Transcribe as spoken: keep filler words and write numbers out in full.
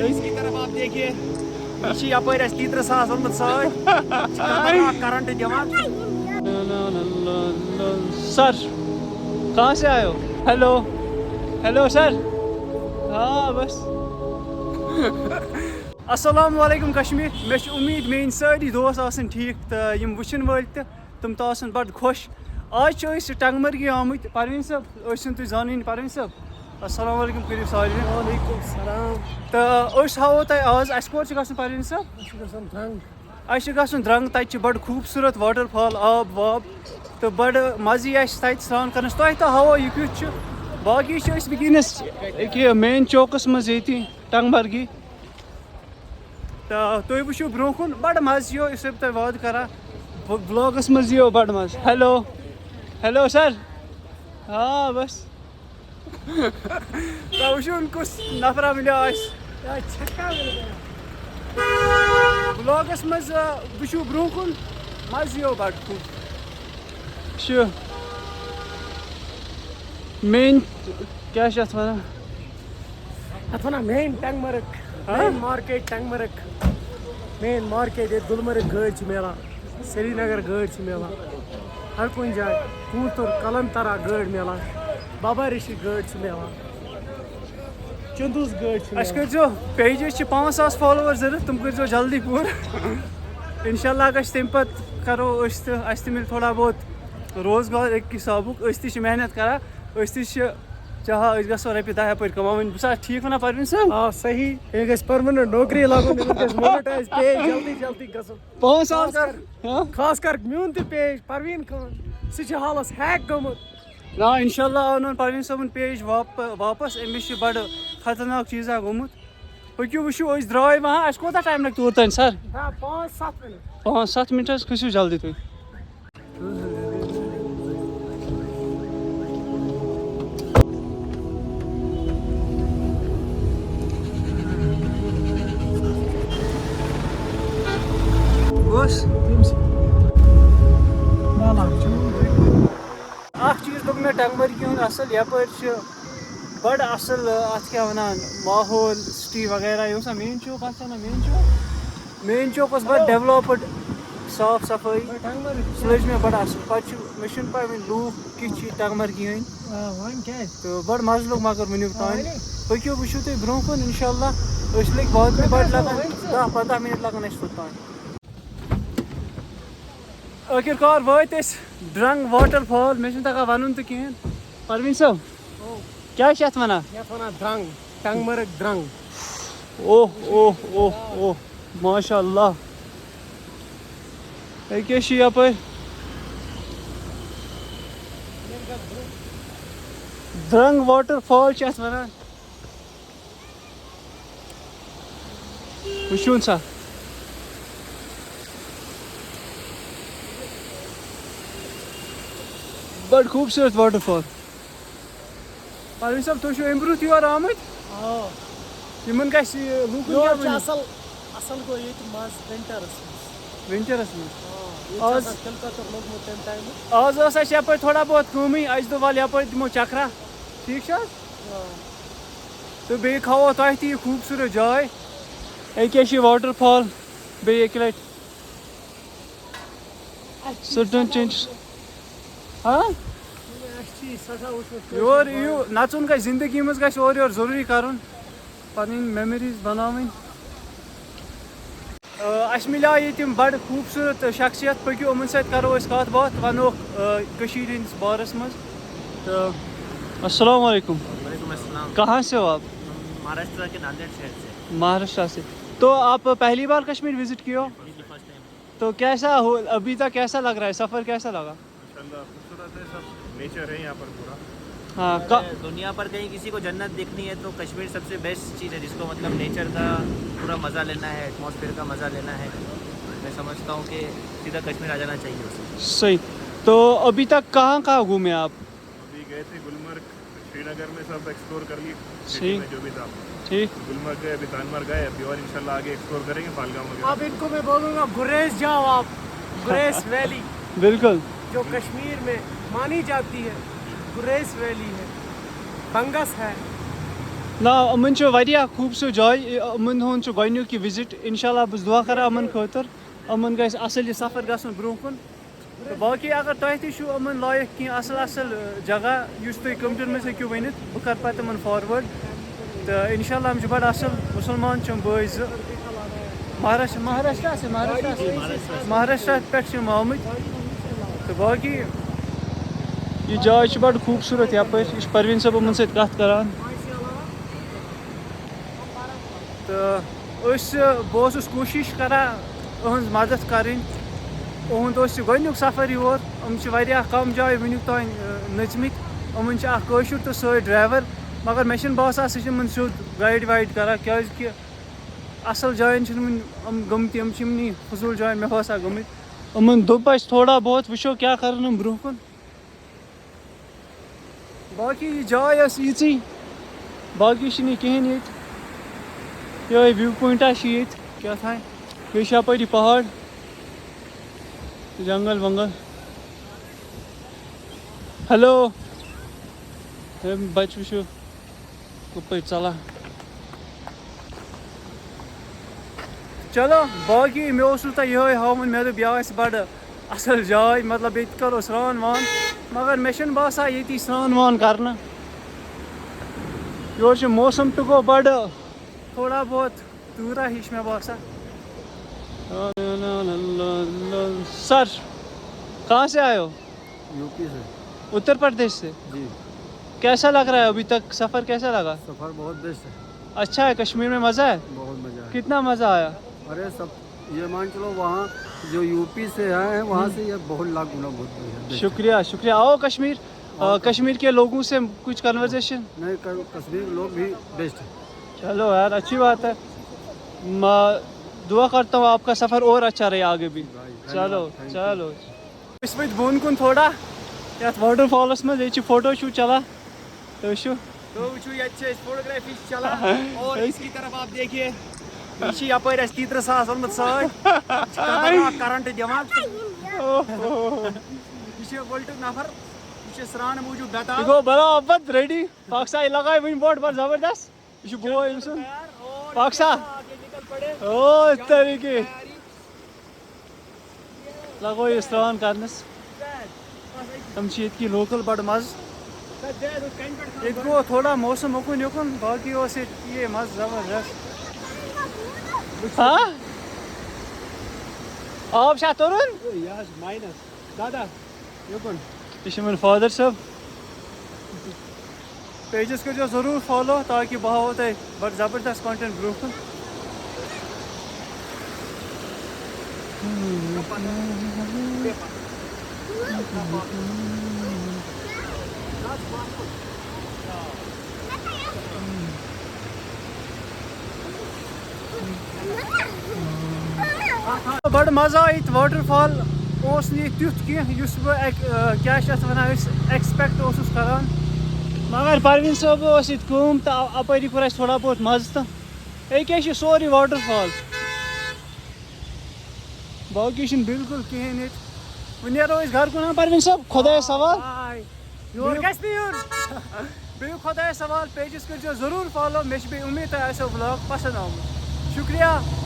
اس کی طرف آپ دیکھیے، یہ چھ یپٲرۍ اَسہِ تیٖترٕ ساس اوٚنمُت سۭتۍ۔ یہِ چھِ خطرناک کرنٹ دِوان۔ سر، کہاں سے آئے ہو؟ Hello, hello sir. ہاں بس۔ السلام علیکم کشمیر، مےٚ چھِ اُمید میٲنۍ سٲری دوس آسن ٹھیٖک تہٕ یِم وٕچھن وٲلۍ تہِ، تِم تہِ آسن بڑٕ خۄش۔ آز چھِ أسۍ ٹنگمرگی آمٕتۍ۔ پروین صٲب، أسۍ چھِنہٕ تُہۍ زانٕنۍ۔ پروین صٲب، السلام علیکم، کٔرِو سلام۔ وعلیکم السلام۔ تہٕ أسۍ ہاوو تۄہہِ آز، اَسہِ کور چھُ گژھُن پروین صٲب؟ اَسہِ چھُ گژھُن درنٛگ۔ اَسہِ چھُ گژھُن درنٛگ، تَتہِ چھُ بڑٕ خوٗبصوٗرت واٹر فال، آب واب، تہٕ بڑٕ مَزٕ یی اَسہِ تَتہِ سرٛان کرنَس۔ تۄہہِ تہِ ہاوو یہِ کیُتھ چھُ۔ باقٕے چھِ أسۍ وٕنکیٚنَس أکیاہ مین چوکَس منٛز ییٚتی ٹنگمرگی۔ تہٕ تُہۍ وٕچھِو برونٛہہ کُن، بڑٕ مَزٕ یِیو، یُس بہٕ تۄہہِ وعدٕ کران، ب-، vlogس منٛز یِیو بڑٕ مَزٕ۔ Hello, hello sir. آ بس۔ تۄہہِ وٕچھِو وۄنۍ کُس نفرا مِلیو اَسہِ۔ Vlogس منٛز، آ، وٕچھِو برونٛہہ کُن، مَزٕ یِیو بڑٕ خوٗب۔ چھُ مین، کیٛاہ چھِ اَتھ وَنان؟ اَتھ وَنان مین ٹنٛگمرگ، ہاں؟ Main market Tangmarg, main market ییٚتہِ گُلمرگ گٲڑۍ چھِ میلان، سرینگر گٲڑۍ چھِ میلان، ہر کُنہِ جایہِ کوٗتُر، کلنترا گٲڑۍ میلان، بابا ریٖشی گٲڑۍ چھِ میلان، چندوٗس گٲڑۍ چھِ اَسہِ میلان۔ کٔرۍزیو پیجَس چھِ پانٛژھ ساس فالوور ضوٚرَتھ، تِم کٔرۍزیو جلدی پوٗرٕ۔ اِنشاء اللہ گژھِ تَمہِ پَتہٕ کَرو أسۍ تہٕ اَسہِ تہِ مِلہِ تھوڑا بہت روزگار اَکہِ حِسابُک، أسۍ تہِ چھِ محنت کَران، أسۍ تہِ چھِ چاہا أسۍ گژھو رۄپیہِ دَہ یَپٲرۍ کَماوٕنۍ۔ بہٕ چھُسا ٹھیٖک وَنان پروین صٲب؟ آ صحیح، یہِ گژھِ پٔرمَننٹ نوکری لَگُن، یِمَن گژھِ مونیٹایز پیج جلدی جلدی گژھُن۔ پانٛژھ ساس خاص کَر، کَر، ہاں؟ خاص کَر میون تہِ پیج پروین خان، سُہ چھُ حالَس ہیک گوٚمُت۔ نہ، اِنشاء اللہ اَنُن پروین صٲبُن پیج واپ-، واپَس، أمِس چھِ بَڑٕ خطرناک چیٖزا گوٚمُت۔ پٔکِو وٕچھِو، أسۍ درٛاے وۄنۍ، اَسہِ کوٗتاہ ٹایم لَگہِ توٗر تام سَر؟ دَہ، پانٛژھ، سَتھ مِنَٹ۔ پانٛژھ، سَتھ مِنٹ حظ، کھٔسِو جلدی تُہۍ۔ بس۔ اکھ چیٖز لوٚگ مےٚ ٹنٛگمرگہِ ہُنٛد اصل، یپٲرۍ چھِ بڑٕ اصل، اتھ کیٛاہ ونان، ماحول، سٹی وغیرہ۔ یہِ اوس نا مین چوک، اتھ چھا نا مین چوک؟ مین چوک اوس بڑٕ ڈیولپڈ، صاف صفٲیی۔ سُہ لٔج مےٚ بڑٕ اصل۔ پتہٕ چھُ، مےٚ چھُنہٕ پاے وۄنۍ لوٗکھ کِتھ چھِ ٹنٛگمرگہِ ہٕنٛدۍ۔ آ، وۄنۍ کیٛازِ؟ تہٕ بڑٕ مزٕ لوٚگ مگر وٕنیُک آ، تام۔ وۄنۍ۔ پٔکِو وٕچھِو تُہۍ برونٛہہ کُن، انشاءاللہ أسۍ لٔگۍ واتنہِ، بڑٕ لگان وۄنۍ ژٕ۔ دَہ پنٛداہ مِنٹ لگان اَسہِ توٚتام۔ ٲخٕر کار وٲتۍ أسۍ درٛنٛگ واٹر فال۔ مےٚ چھُنہٕ تَگان وَنُن تہِ کِہیٖنۍ۔ پرویٖن صٲب، او۔ کیٛاہ چھِ اَتھ وَنان؟ یَتھ وَنان درٛنٛگ، ٹنٛگمرگ درٛنٛگ۔ اوہ، اوہ، اوہ، اوہ، ماشاء اللہ۔ أکیٛاہ چھِ یَپٲرۍ درٛنٛگ واٹر فال چھِ اَتھ وَنان۔ وٕچھِو سا، بڑٕ خوٗبصوٗرت واٹر فال۔ پرویٖن صٲب، تُہۍ چھِو اَمہِ برٛونٛہہ تہِ یور آمٕتۍ؟ آ۔ یِمن گژھِ، لوٗکن یور کیٛاہ چھِ ؤنِو؟ اَصٕل، اَصٕل گوٚو ییٚتہِ مَزٕ وِنٹرس منٛز۔ وِنٹرس منٛز؟ آ، ییٚتہِ چھِ آز، آسان تِلہٕ کۄتُر لوٚگمُت تَمہِ ٹایمہٕ۔ آز ٲس اَسہِ یَپٲرۍ تھوڑا بہت کٲمٕے، اَسہِ دوٚپ وَلہٕ یَپٲرۍ دِمو چکرا، ٹھیٖک چھِ حظ؟ آ۔ تہٕ بیٚیہِ کھاوو تۄہہِ تہِ یہِ خوٗبصوٗرت جاے۔ أکیٛاہ چھِ یہِ واٹر فال، بیٚیہِ اَکہِ لَٹہِ۔ اَسہِ چھِ سٔٹٕن سٮ۪ٹھاہ چینجز۔ وٕچھمُت۔ ہاں؟ اَسہِ چھِ یہِ سٮ۪ٹھاہ وٕچھمُت کٲشِر یور یِیِو، بارٕ۔ نَژُن گژھِ، زِندگی منٛز گژھِ اورٕ یورٕ ضروٗری کَرُن، پَنٕنۍ میموریٖز بَناوٕنۍ۔ آ، اَسہِ مِلیو ییٚتہِ یِم بَڑٕ خوٗبصوٗرت شخصیت، پٔکِو یِمَن سۭتۍ کَرو أسۍ کَتھ باتھ، وَنوکھ، آ، کٔشیٖرِ ہِنٛدِس بارَس منٛز۔ تہٕ السلام علیکم۔ وعلیکم السلام۔ کہاں سے ہو آپ؟ ہم مہاراشٹر کے ناندیڑ شہر سے۔ مہاراشٹر سے۔ تو آپ پہلی بار کشمیر وزٹ کیے ہو؟ جی، جی، فرسٹ ٹائم۔ تو کیسا ہو، ابھی تک کیسا لگ رہا ہے، سفر کیسا لگا؟ ماشاءاللہ، خوبصورت ہے سب، نیچر ہے یہاں پر پورا۔ ہاں، کا- اگر دنیا پر کہیں کسی کو جنت دیکھنی ہے تو کشمیر سب سے بیسٹ چیز ہے، جس کو مطلب نیچر کا پورا مزہ لینا ہے، ایٹماسفیئر کا مزہ لینا ہے، میں سمجھتا ہوں کہ سیدھا کشمیر آ جانا چاہیے اسے۔ صحیح۔ تو ابھی تک کہاں کہاں گھومے آپ؟ ابھی گئے تھے گلمرگ، سری نگر میں سب ایکسپلور کر لیے، سٹی ٹھیک۔ میں جو بھی تھا۔ ٹھیک۔ گلمرگ گئے، ابھی تانمرگ گئے، ابھی اور انشاءاللہ آگے ایکسپلور کریں گے پہلگام وغیرہ۔ اب ان کو میں بولوں گا، گریز جاؤ آپ، گریز ویلی۔ بالکل۔ جو کشمیر میں مانی جاتی ہے، گریز ویلی ہے، بنگس ہے، نہ، یِمَن چھُ واریاہ خوٗبصوٗرت جاے، یِمَن ہُنٛد چھُ گۄڈٕنیُک یہِ وِزِٹ۔ اِنشاء اللہ بہٕ چھُس دُعا کَران یِمَن خٲطرٕ، یِمَن گژھِ اَصٕل یہِ سفر گژھُن برٛونٛہہ کُن۔ تہٕ باقٕے اگر تۄہہِ تہِ چھُو یِمَن لایق کینٛہہ اَصٕل اَصٕل، ٲں، جگہ یُس تُہۍ کمنٹَن منٛز ہیٚکِو ؤنِتھ، بہٕ کَرٕ پَتہٕ تِمَن فاروٲرڈ۔ تہٕ اِنشاء اللہ یِم چھِ بَڑٕ اَصٕل مُسلمان، چھِ یِم بٲے زٕ۔ مہاراشٹر، مہاراشٹر سے، مہاراشٹر سے، مہاراشٹر پٮ۪ٹھ چھِ یِم آمٕتۍ۔ تہٕ باقٕے یہِ جاے چھِ بَڑٕ خوٗبصوٗرت یَپٲرۍ، یہِ چھِ پرویٖن صٲب یِمَن سۭتۍ کَتھ کَران۔ تہٕ أسۍ، بہٕ اوسُس کوٗشِش کَران أہٕنٛز مَدَتھ کَرٕنۍ۔ أہُنٛد اوس یہِ گۄڈٕنیُک سفر یور۔ یِم چھِ واریاہ کَم جایہِ وٕنیُک تام، ٲں، نٔژمٕتۍ۔ یِمَن چھِ اَکھ کٲشُر تہٕ سۭتۍ ڈرٛایوَر، مگر مےٚ چھِنہٕ باسان سُہ چھِ یِمَن سیوٚد گایِڈ وایِڈ کَران، کیٛازِکہِ اَصٕل جایَن چھِنہٕ وٕنہِ یِم گٔمٕتۍ، یِم چھِ یِمنٕے فضوٗل جایَن مےٚ باسان گٔمٕتۍ۔ یِمَن دوٚپ اَسہِ تھوڑا بہت وٕچھو کیٛاہ کَرَن یِم برٛونٛہہ کُن۔ باقٕے یہِ جاے ٲس یِژٕے، باقٕے چھِنہٕ یہِ کِہیٖنۍ ییٚتہِ۔ یِہوٚے view point چھِ ییٚتہِ کیٛاہ تام، بیٚیہِ چھِ یَپٲرۍ یہِ پہاڑ، جنگل ونگل۔ ہیلو، ہے بچہٕ وٕچھِو کَپٲرۍ ژَلان۔ چلو باقٕے مےٚ اوسوٕ تۄہہِ یِہوٚے ہاوُن، مےٚ دوٚپ یہِ آسہِ بَڑٕ اَصٕل جاے، مطلب ییٚتہِ کَرو سرٛان وان، مگر مےٚ چھُنہٕ باسان ییٚتی سرٛان وان کَرنہٕ۔ یورٕ چھُ موسم تہِ گوٚو بَڑٕ تھوڑا بہت تۭرا ہِش مےٚ باسان۔ سر، کہاں سے آئے ہو؟ यूपी से। उत्तर प्रदेश से। जी। कैसा लग रहा है अभी तक, सफर कैसा लगा? सफर बहुत बेस्ट है। अच्छा है, कश्मीर में मजा है? बहुत मजा है। कितना मजा आया? अरे सब, ये मान चलो वहाँ जो यूपी से आए हैं वहाँ से ये बहुत लाख गुना बहुत बढ़िया, बेस्ट है। शुक्रिया, शुक्रिया। आओ कश्मीर। अ, कश्मीर के लोगों से कुछ कन्वर्सेशन। नहीं, क- कश्मीर के लोग भी बेस्ट है। चलो यार, अच्छी बात है। मैं दुआ करता हूँ आपका सफर और अच्छा रहे आगे भी। भाई, चलो। धन्यवाद, thank you। चलो। أسۍ ؤتھۍ بۄن کُن تھوڑا، یَتھ واٹر فالَس منٛز، ییٚتہِ چھِ فوٹو شوٗٹ چَلان۔ تُہۍ وٕچھِو۔ تو وٕچھِو، ییٚتہِ چھِ أسۍ فوٹوگرافی چھِ چَلان۔ اور اس کی طرف آپ دیکھیے، یہِ چھِ یَپٲرۍ اَسہِ تیٖترٕ ساس اوٚنمُت سۭتۍ۔ یہِ چھِ خطرناک کرنٹ دِوان۔ یہِ چھِ وٕلٹہٕ نفر، یہِ چھِ سرٛانہٕ موٗجوٗب یہِ بیتاب۔ گوٚو برابر ریڈی۔ پاکستان لگایہِ وٕنہِ بۄٹھ بَڑٕ زبردست۔ یہِ چھُ بوے أمۍ سُنٛد۔ پاکستان۔ او طریٖقے۔ لگو یہِ سرٛان کرنَس۔ تِم چھِ ییٚتہِ کی لوکل بڑٕ مزٕ۔ ییٚتہِ گوٚو تھوڑا موسم اُکُن یُکُن، باقٕے اوس ییٚتہِ یہِ مزٕ زبردست۔ ہاں؟ آب چھا تُرُن؟ یہِ حظ ماینس۔ دادا، یُکُن۔ یہِ چھِ میون فادر صٲب۔ پیجَس کٔرۍزیو ضروٗر فالو تاکہِ بہٕ ہاوو تۄہہِ بَڑٕ زبردست content برٛونٛہہ کُن۔ بَڑٕ مَزٕ آو ییٚتہِ۔ واٹر فال اوس نہٕ ییٚتہِ تیُتھ کینٛہہ یُس بہٕ ایک-، آ، کیٛاہ چھِ اَتھ وَنان، أسۍ ایکسپیکٹ اوسُس کَران۔ مگر پرویٖن صٲب اوس ییٚتہِ کٲم تہٕ اَپٲری کوٚر اَسہِ تھوڑا بہت مَزٕ تہٕ أکیٛاہ چھِ سورُے واٹر فال۔ باقٕے چھُنہٕ بالکل کِہیٖنۍ ییٚتہِ۔ وۄنۍ نیرو أسۍ گَرٕ کُن۔ ہاں، پرویٖن صٲب، خۄدایَس حوال۔ یور گژھِ نہٕ یُن۔ بیٚیہِ خۄدایَس حوال، پیجَس کٔرۍزیو ضروٗر فالو۔ مےٚ چھِ بیٚیہِ اُمید تۄہہِ آسیو vlog پَسنٛد آمُت۔ شُکریہ۔